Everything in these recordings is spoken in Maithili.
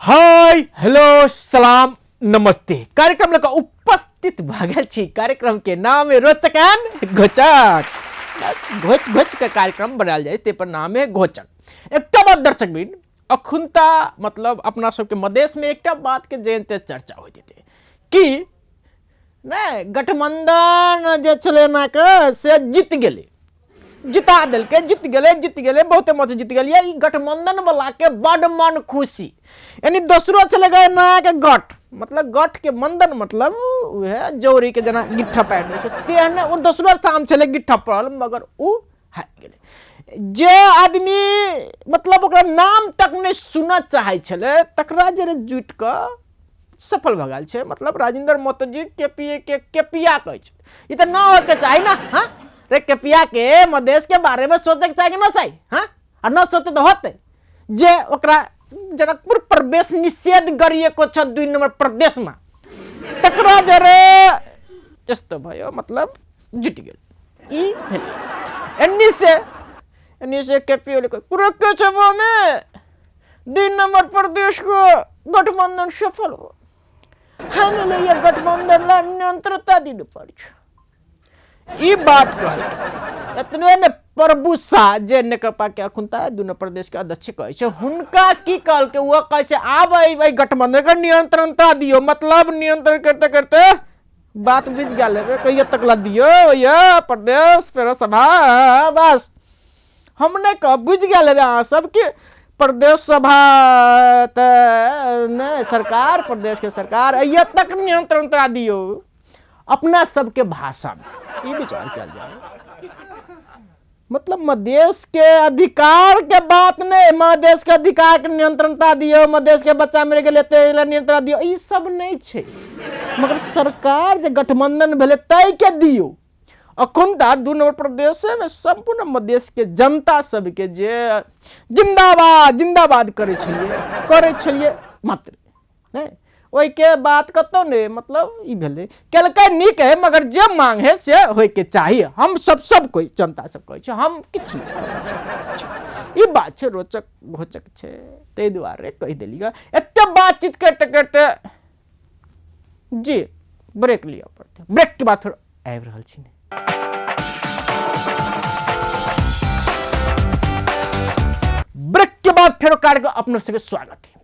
हाय हेलो सलाम नमस्ते। कार्यक्रम लऽ कऽ उपस्थित भऽ गेल छी। कार्यक्रम के नाम है रोचक एंड घोचक। घोच घोच के कार्यक्रम बनायल जाय ताहि पर नाम है घोचक। एकटा बात दर्शक बिन अखुनता मतलब अपना सबके मधेश में एकटा बात के जयंते चर्चा होइत हेतै कि नहि गठबंधन जे छलै अहाँके से जीत गेलै, जिता देलकै, जीत गेलै, जीत गेलै, बहुते मत जीत गेलियै। ई गठबंधन वाला के बड मन खुशी। यानी दोसरो छलै गे अहाँके गठ, मतलब गठ के बंधन, मतलब उएह जौरी के जेना गिट्ठा पारि दै छै तेहने ओ दोसरो शाम छलै गिट्ठा पड़ल, मगर ओ हारि गेलै। जे आदमी मतलब ओकरा नाम तक नहि सुनऽ चाहै छलै तकरा जरे जुटि कऽ सफल भऽ गेल छै। मतलब राजेंद्र महतो जी के पी ए के केपिया कहै छै, ई तऽ न होइके चाही ने। हाँ रे केपिया के मधेश के बारे में सोचैके चाही कि न चाही? हाँ आ न सोचते तऽ होतै जे ओकरा जनकपुर प्रवेश निषेध गरिएको छ 2 नम्बर प्रदेशमा, तकरा जरे यस्तो भयो, मतलब जुटि गेल। ई भेलै। एन्नी से केपी ओली कुरो के छ भने 2 नम्बर प्रदेशको गठबन्धन सफल हो, हामीले यो गठबन्धनलाई नियन्त्रता दिनुपर्छ, ई बात कहलकै। एतने ने प्रभु शाह जे नेकपा के अखुनता दुनू प्रदेश के अध्यक्ष कहै छै, हुनका की कहलकै? ओ कहै छै आब एहि गठबंधन के नियंत्रणता दियौ। मतलब नियंत्रण करते करते बात बुझि गेल हेबै, कहियो तक ला दियौ ये प्रदेश फेर सभा। बस हम नहि कहब, बुझि गेल हेबै अहाँ सब कि प्रदेश सभा तऽ नहि, सरकार प्रदेश के सरकार एहियो तक नियंत्रणता दियौ। अपना सबके भाषामे ई विचार कयल जाय, मतलब मधेश के अधिकार के बात नहीं, मधेश के अधिकार के नियंत्रणता दियौ, मधेश के बच्चा मरि गेलै ताहि लए नियंत्रण दियौ, ई सब नहि छै। मगर सरकार जे गठबंधन भेलै ताहिके दियौ। अखन तऽ 2 नम्बर प्रदेशमे सम्पूर्ण मधेश के जनता सबके जे जिंदाबाद जिंदाबाद करै छलियै, करै छलियै मात्र नहि, ओहिके बात कतहु नहि। मतलब ई भेलै केलकै नीक है, मगर जे मांग है से होइके चाही। हम सब सब कोइ जनता सब कहै छै, हम किछु नहि कहै। ई बात छै, रोचक घोचक छै, ताहि दुआरे कहि देलियै। एते बातचीत करते करते जी ब्रेक लिअ पड़तै, ब्रेक के बाद फेर आबि रहल छी। ब्रेक के बाद फेर कार्यक्रम अपना सबके स्वागत है।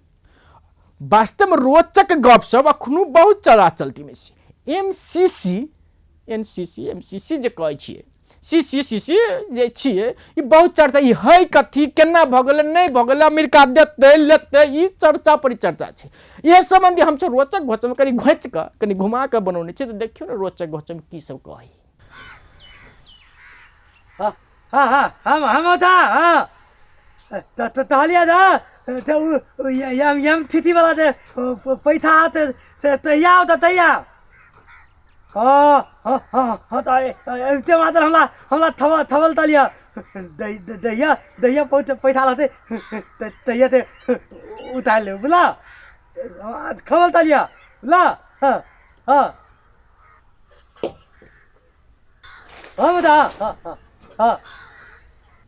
वास्तव में रोचक गप सब अखनो बहुत चला चलती में छै। M C C N C C M C C जे कहै छियै, सी सी सी सी जे छियै, ई बहुत चर्चा, ई है कथी, केना भऽ गेलै, नहि भऽ गेलै, अमेरिका देतै लेतै, ई चर्चा परिचर्चा छै। इएह सम्बन्धी हमसब रोचक घोचक कनि घोचि कऽ कनि घुमा कऽ बनौने छियै, तऽ देखियौ ने रोचक घोचक की सब कहै। हाँ हाँ हाँ हम था हाँ त त तहलिया दा त उ यम यम थिथी वाला दे पैथा त तहिया त तहिया हाँ हाँ हाँ हाँ त एते मात्र हमरा हमरा थव थवल तलिया दहिया दहिया पैथा रहते तहिया ते उतार ले बुला खवल तलिया बुला। हाँ हाँ हाँ बता। हाँ हाँ हाँ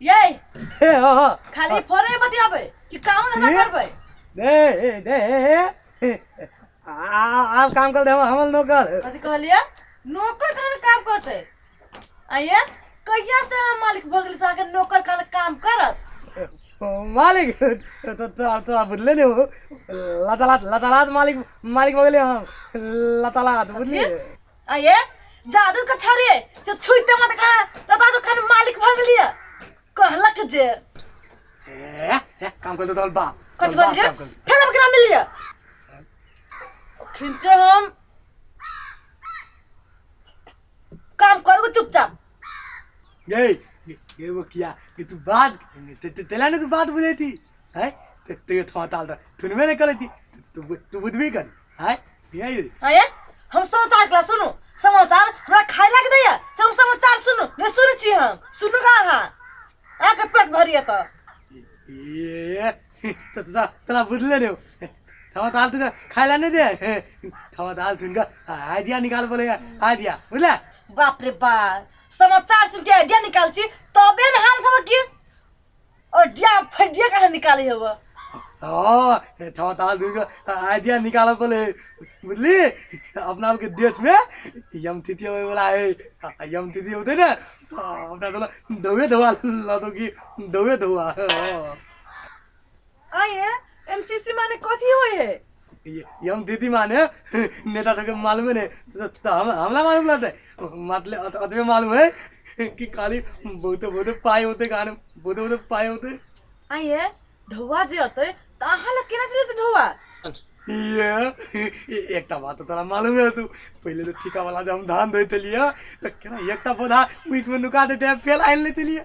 ये हे हाँ हाँ खाली फोने बतियाबे कि काम धंधा करबे? दे दे आप काम कर दे हमल नौकर। कथी कहलिए? नौकर कहाँ काम करते? आइए कहिया से हम मालिक भऽ गेली से अहाँके नौकर कहाँ काम करत? मालिक तो तो तो बुझले नहीं हो, लतालात लतालात मालिक मालिक भऽ गेलियै हम लतालात बुझलिए। आइए जादू के छड़े से छुइते मत कहा लता तो खान मालिक भऽ गेलिए कहलक जे ए, ए, काम कर दो तोहर बाप कथी तोहर बाप बजलिए? काम कर दो। फेर हम केना मिलिए खिंचे हम काम करू चुपचाप। ये ये वो किया कि तू बात तेला ने तू बात बुझे थी है ते ते थोड़ा ताल थुनवे ने करे थी तू तू बुझबी कर है यही। आये हम समाचार क्लास सुनू, समाचार हमरा खाय लाग दैया से हम समाचार सुनू नहीं सुनै छी हम सुनू का अहाँ अहाँके पेट भरिए तऽ ये तो तोरा बुझले ने थवा ताल तू खाय ला नहीं दे थवा ताल तुनका आइडिया निकाल बोले आइडिया बुझला। बाप रे बाप समाचार सुन के आइडिया निकाल छी तबे ने हाल सब की आइडिया फडिया कहाँ निकाले हब। हाँ, क्षमता दूगो आइडिया निकालऽ पड़े, बुझली? अपना के देश में यम तिथि होवे वाला है। आ यम तिथि होते ने अपना तो धोवे धोआ लतो की धोवे धोआ। हाँ। आइए, एमसीसी माने कथी होय है? यम तिथि माने नेता सबके मालूम है ने, तो हम हमला मालूम रहते, मतलब अतबे मालूम है कि खाली बहुते बहुते पाई होते, गाने बहुते बहुते पाई होते। आइए, ढौआ जे अतै तऽ अहाँ लग केना चलतै ढौआ? ये एकटा बात तोरा मालूम है, तू पहले तो ठीका वाला जब हम धान धोते लिया तो केना एकटा पौधा वीक में नुका देते हैं, फेल आनि लेते लिया,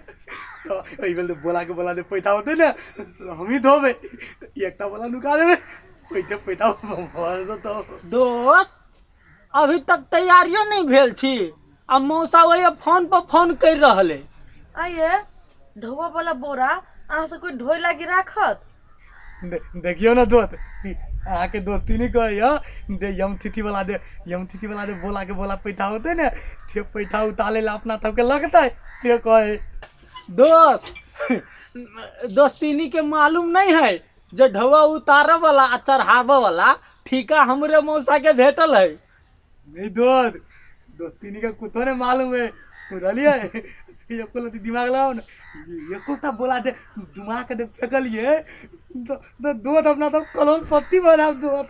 तो एहि बेर तो बोला के बोला दे पैसा होते ने तो हम ही धोबे, तो एकटा बोला नुका देबे, पैसा पैसा भर देतौ। दोस्त, अभी तक तैयारियो नहीं भेल छी आ मौसा वही फोन पर फोन कर रहल है। आइए, ढौआ वाला बोरा अहाँ सब कोई ढोइ लागी राखत? देखियौ ने दोस्त, अहाँके दोस्ती नहीं कहैया दे यम तिथि वाला दे यम तिथि वाला दे बोला के बोला पैसा होते ने ते पैसा उतारे ला अपना सबके लगतै ते कहे। दोस्त, दोस्तीनी के मालूम नहीं है जे ढौआ उतारे वाला आ चढ़ावे वाला ठीका हमरे मौसा के भेटल है। नहीं दोस्त, दोस्तीनी का कुत्तो ने मालूम है, बुझलिए? एको लती दिमाग लगाओ ना, एको ता बोला दे दिमाग के दे फेंकलिए तो दोस्त अपना तो कलोन पत्ती बना दोस्त।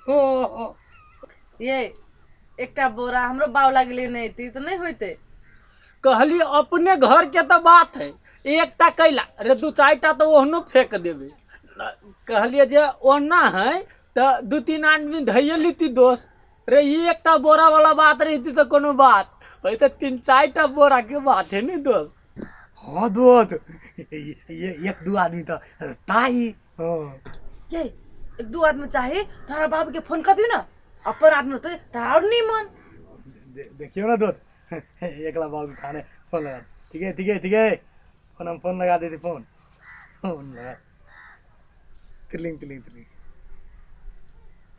हो हो। ये एकटा बोरा हमरो बाव लागले नहीं थी तो नहीं होते। कहली अपने घर के तो बात है, एकटा कैला रे दू चारिटा तो ओहनो फेंक देबे। कहलिए जे ओना है तो दू तीन आदमी धैये लीती दोस्त रे, ई एकटा बोरा वाला बात रही तो कोनो बात, वही तो तीन चारिटा बोरा के बात है नी दोस्त। हाँ दोस्त, ये एक दू आदमी तो ताही। हाँ। ये एक दू आदमी चाही तारा बाबू के फोन कर दियो ना, अपन आदमी होते तो और नीमन। देखियो ना दोस्त, एकला बाबू के खाने फोन लगा, ठीक है ठीक है ठीक है, फोन हम फोन लगा देते, फोन फोन लगा, तिलिंग तिलिंग तिलिंग।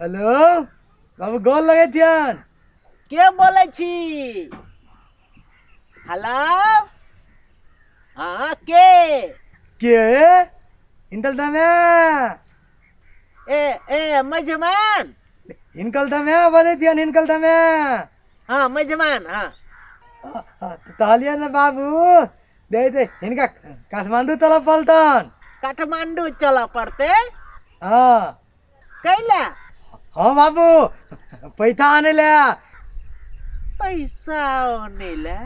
हेलो बाबू, गोल लगे थियन। के बोलै छी? हेलो, हाँ के? के हिनकल दमे? ए ए मजमान। हिनकल दमे बोलै थियन, हिनकल दमे। हाँ मजमान। हाँ कहलियै ने बाबू दे दे हिनका काठमांडू चलऽ पड़तन। काठमांडू चलऽ पड़तै? हाँ। कैला? हाँ बाबू, पैसा आने ले। पैसा आने ला?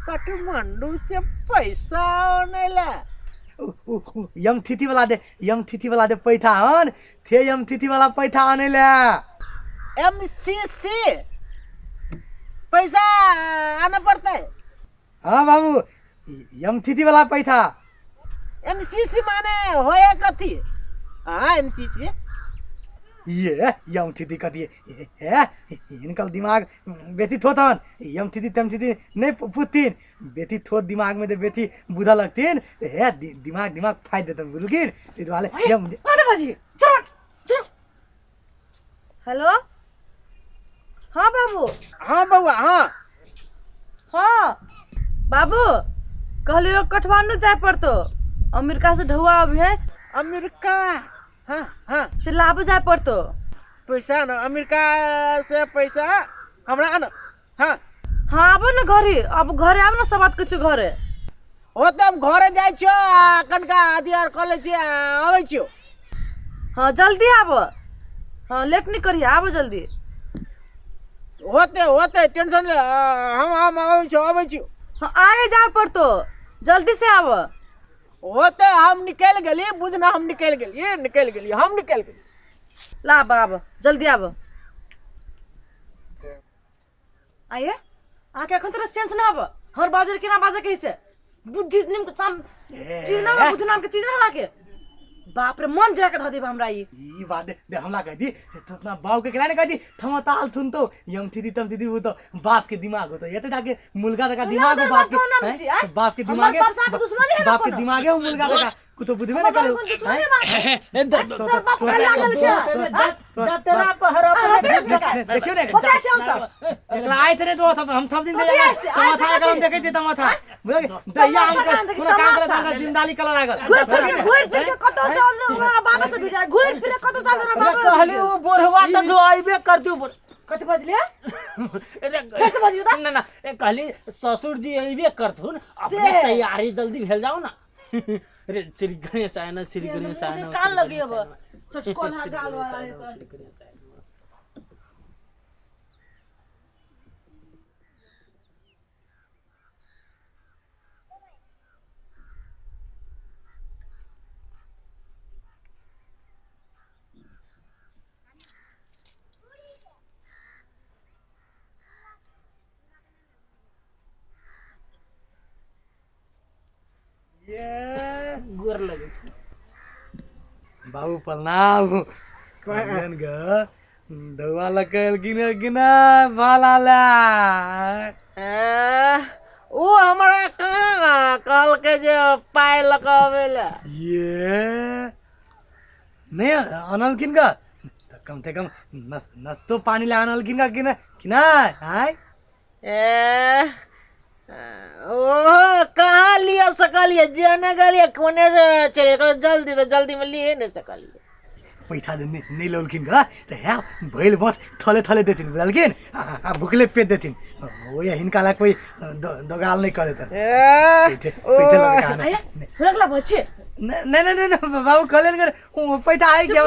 काठमांडू से पैसा आने ला? यम थिथि वाला दे, यम थिथि वाला दे पैसा आन थे, यम थिथि वाला पैसा आने ले। एमसीसी पैसा आना पड़ता है? हाँ बाबू, यम थिथि वाला पैसा। एमसीसी माने होया कथी? हाँ एमसीसी। ये यम थिथि कथी है? हिनकर दिमाग बेसी थोथन, यम थिथि तम थिथि नहीं पूछथिन, बेसी थोत दिमाग में बेसी बुझऽ लगथिन हे दिमाग दिमाग फाड़ि देतन, बुझलखिन? ताहि दुआरे यम। बाजी चलो चलो। हेलो, हाँ बाबू। हाँ बउआ। हाँ हाँ बाबू, कहलियो काठमांडू जाए पड़तो, अमेरिका से ढौआ अभी है। अमेरिका? हाँ हाँ। से लाबो जाए पड़तो पैसा न, अमेरिका से पैसा हमरा आन। हाँ हाँ आबो ने घरे, अब घरे आबो ने, सब बात कुछ घरे। हो तो हम घरे जाइ छियो आ कनका अथी आर कऽ लै छियै आ अबै छियो। हाँ जल्दी आबो, हाँ लेट नहीं करिए, आबो जल्दी। होते होते टेंशन ले, हम अबै छियो, अबै छियो। हाँ आगे जाए पड़तो, जल्दी से आबो। होते हम निकलि गेली, बुझना हम निकलि गेली, निकलि गेली, हम निकलि गेली। ला आबो आबो जल्दी आबो। आइए, अहाँके एखन तक सेंस ना आबो, हमर बाजर केना बाजऽ के से बुद्धि निम साम चीज ना, बुद्धि नाम के चीज ना हमरा के, बाप रे मन जरा के धऽ देब हमरा ई। ई बात दे, दे हमला कह दी तो अपना बाप के कहला ने कह दी थमा ताल थुन तो यम थिथि तम थिथि, वो तो बाप के दिमाग होतो, ये तो जाके मुर्गा का दिमाग हो बाप के, हैं? बाप के हमर दिमाग है, बाप से आके दुश्मनी है ना बाप के कोनो? दिमाग है वो मुर्गा का। कुतो बुझबे ना हमर करू बाबू दुश्मनी बा ए, सर बाप के लागल छै जतरा पहर देखियो ने कतऽ छै हम सब एकरा आइत रे दोस्त हम थप दिन कथी आइत छै? आइत तमाशा कथी? हम देखै छियै तमाशा बुझल दहिया हम तमाशा कहाँ देखी? कोनो काम तमाशा। करे दिनदाली कला लागल घुर फिर के घुर फिर के कतौ से हमरा बाबा से भेजा घुर फिर के कतौ से हमरा बाबा कहली ओ बोरहवा तऽ जो अइबे करतू कथी बजलिए अरे फेर से बजियौ तऽ ना ना ए, कहली ससुर जी अइबे करथुन अपने से। तैयारी जल्दी भेल जाओ ना। अरे श्री गणेश आए ना, श्री गणेश आए ना, कान श्री लगी गणेश अब आए ना, चटकोन श्री गाल गणेश वाला आए है ना, तो। श्री गणेश आए ना। ये गोर लगे छै। बाबू प्रणाम। कहलियन ग दौआ लऽ कऽ एलखिन हँ कि ना भाला ला? ओ हमरा कहाँ कहलकै जे पाइ लऽ कऽ अबै लए। ये नहीं अनलखिन ग तऽ कम से कम नस्तो पानी ला अनलखिन ग कि ना कि ना आय? ए ओ कहाँ लिअ सकलियै, जे नहि गेलियै कोने से चलि गेलै जल्दी, तऽ जल्दीमे लिए नहि सकलियै। पैसा नहीं नहीं लौलखिन ग तऽ है भैल बस थले थले देथिन बुझलखिन आ भुखले पेट देथिन ओ या हिनका ला कोई दोगाल नहीं कर देतन। ए पैसे पैसे लऽ के आना। आया रगला भछे। नहीं नहीं नहीं नहीं बाबू कहले कर पैसा आई के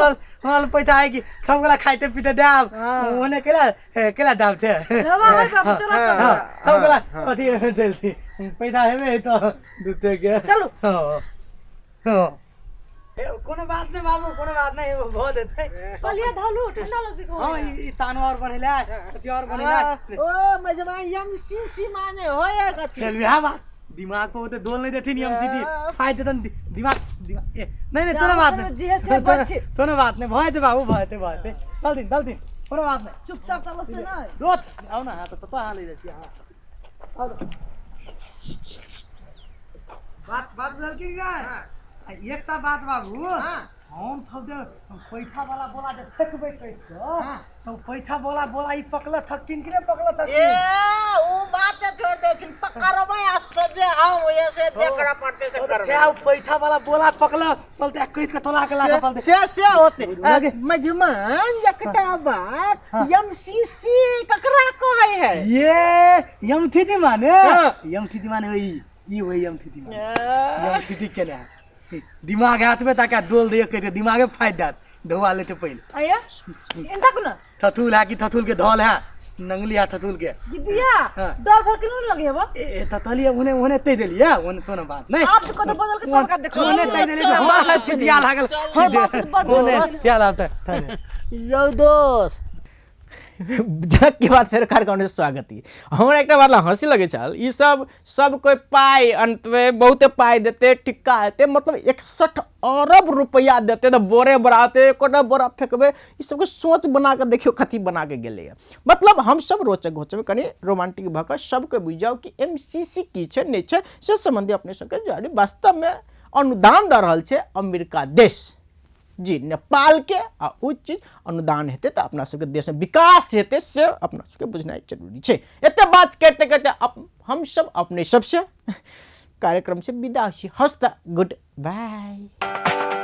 हमरा पैसा आई कि सब गोला खाइते पीते दाब ओने केला केला दाब थे। हवा है बाबू चला सब। हाँ सब गोला अथी जल्दी पैसा हेबे तो दूते के चलू। हाँ हाँ कोनो बात नहीं बाबू, कोनो बात नहीं, भऽ देतै। पलिया धलू ठंडा लगबी को। हाँ ई तानो और बनेला अथी और बनेला। ओ मजमा यम सी सी माने होय कथी? चल बिहा बात दिमाग को तो दोल नहीं देथिन यम दीदी फाय देतन दिमाग दिमाग ए नहीं नहीं तोरा बात नहीं जे है से बच्चे। तोरा बात नहीं भय दे बाबू भय दे भय दे दल दिन कोनो बात नहीं चुपचाप चलो से ना दोस्त आओ ना। हां तो हां ले जाइ हां आओ बात बात बुझलखिन ना? एकटा बात बाबू हम थप दे पैठा वाला बोला जे फेकबै कहि कऽ तो पैठा बोला बोला ई पकल थकथिन कि नहीं पकल ए थकथिन? उ बात छोड़ देथिन पकड़बै आ सोझे हम ओए से जेकरा पड़ते से करबै। थे पैठा वाला बोला पकल पलते कहि के तोला के लागे पलते से होते लगे। मजमान एकटा बात यम सी सी ककरा कहै है? ये यम थीति माने यम थीति माने होई ई होई यम थीति माने यम थीति केना दिमाग हाथ में ताका दोल दियो कहि दिमागे फाइद दात धोआ लेते पहिले। आया एंटा को ना थथुल है कि थथुल के धौल है नंगली है थथुल के गिदिया हाँ। डर भर के नहीं लगे हवा ए ततली ओने ओने तै देलिए ओने तो ना बात नहीं आप तो कतो बदल के तब का देखो ओने तै देलिए तो हां थितिया लागल हाँ, बाप रे, बड़ ओने क्या लागता यौ दोस्त जग के बाद फेर कार्यक्रम में स्वागत है। हमरा एकटा बात ला हंसी लगे छल, ई सब सब कोई पाई अंतमे बहुते पाई देते टिक्का हेते मतलब 61 अरब रुपया देते तो बोरे बराते कोटा बोरा फेंकबे, ई सबके सोच बना के देखियो कथी बना के गेलै। मतलब हम सब रोचक घोचक में कनि रोमांटिक भऽ कऽ सबके बुझि जाउ कि एमसीसी की छै नहि छै से सम्बन्धी अपने सबके जारी। वास्तव में अनुदान दऽ रहल छै अमेरिका देश जी नेपाल के, आ ओ चीज अनुदान हेतै तऽ अपना सबके देशमे विकास हेतै से अपना सबके बुझनाइ जरूरी छै। एते बात करते करते हम सब अपने सबसे कार्यक्रम से विदा होइ छी। हस्त गुड बाय।